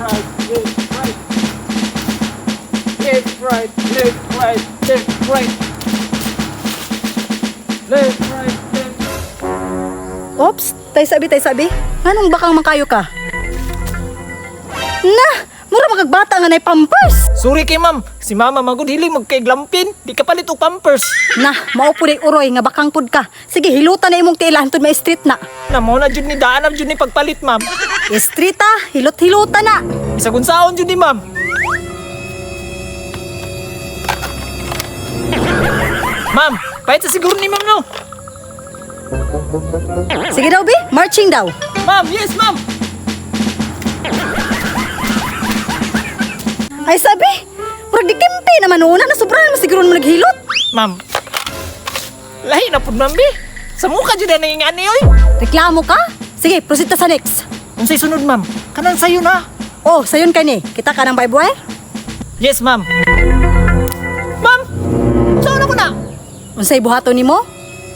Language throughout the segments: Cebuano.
right, left, right. Left, right, left, right, left, right. Left, right, left. Ops, tay sabi, tay sabi. Anong bakang makayo ka? Na, mura makagbata nga nay pampers. Sorry kay ma'am, si mama magud hili magkaiglampin. Di ka palit og pampers. Na, mao pud ay uroy nga bakang pud ka. Sige, hilutan na imong tiil hantod may street na. Na mo na jud ni daan jud ni pagpalit, ma'am. Street ah, hilot-hilutan na. Bisag unsaon jud ni, ma'am. Ma'am, pahit sa siguro ni ma'am no. Sige daw, bi, marching daw. Ma'am, yes ma'am. Ay sabi, murag di kimpi naman una na sobrahan mo siguro mo naghilot. Ma'am. Lahi na pud ma'am bi. Sa mukha jud na nangingani oy. Reklamo ka? Sige, proceed ta sa next. Unsay sunod ma'am? Kanang sayo na. Oh, sayon ka ni. Kita ka ng barbed wire? Yes ma'am. Ma'am, saan ako na? Unsay buhaton nimo?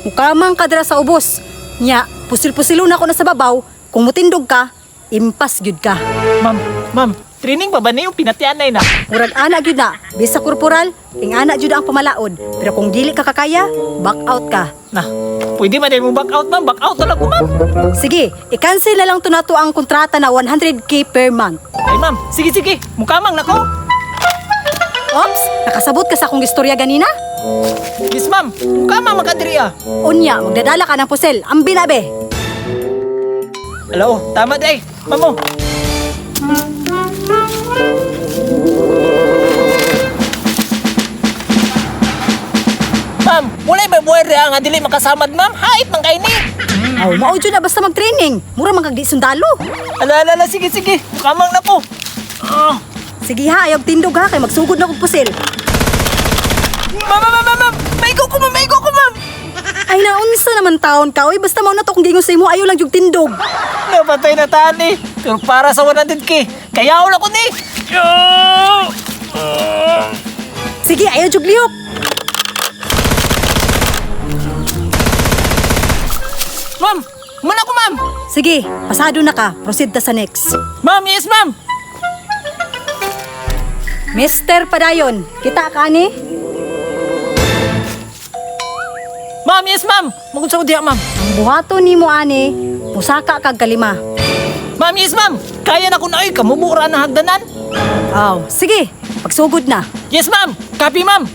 Mukamang kadra sa ubos. Nya, pusil-pusilo na ako na sa babaw. Kung mutindog ka, impas gyud ka. Ma'am, ma'am, training pa ba niyo pinatianay na? Murag ana gyud na, bisa korporal, ing ana gyud ang pamalaod. Pero kung dili ka kakaya, back out ka. Na, pwede ba mo back out ma'am? Back out na lang ko ma'am. Sige, i-cancel na lang to nato ang kontrata na 100K per month. Ay ma'am, sige sige, mukamang nako. Ops, nakasabot ka sa akong istorya ganina? Yes ma'am, mukamang makadiri ah. Unya, magdadala ka ng pusel. Ambi na be. Hello, tama day. Ma'am oh. Ma'am, walay ba buhay rin nga dili makasamad ma'am? Hait man kay ni. Aw, mao jud na basta mag-training. Mura man kag di sundalo. Ala, ala, ala, sige, sige. Mukamang na ko. Ah. Sige ha, ayaw tindog ha kay magsugod na kog pusil. Ma'am, ma'am, ma'am, ma'am. Maigo ko, ma'am, maigo ko, ma'am. Ay naunsa naman taon ka oy, basta mao na to kung gingon sa imo ayaw lang jud tindog. Napatay na tani. Pero para sa 100K, kaya wala ko ni. Sige, ayaw jud lihok. Ma'am, muna ko, ma'am. Sige, pasado na ka. Proceed ta sa next. Ma'am, yes, ma'am. Mr. Padayon, kita ka ni? Ma'am, yes, ma'am. Magod sa diha, ma'am. Ang buhaton nimo ani, musaka kag kalima. Ma'am, yes, ma'am. Kaya na ko na, ay, kamubura na hagdanan. Aw, sige, pagsugod na. Yes, ma'am. Copy, ma'am.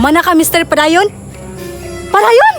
Umana ka, Mr. Padayon? Padayon!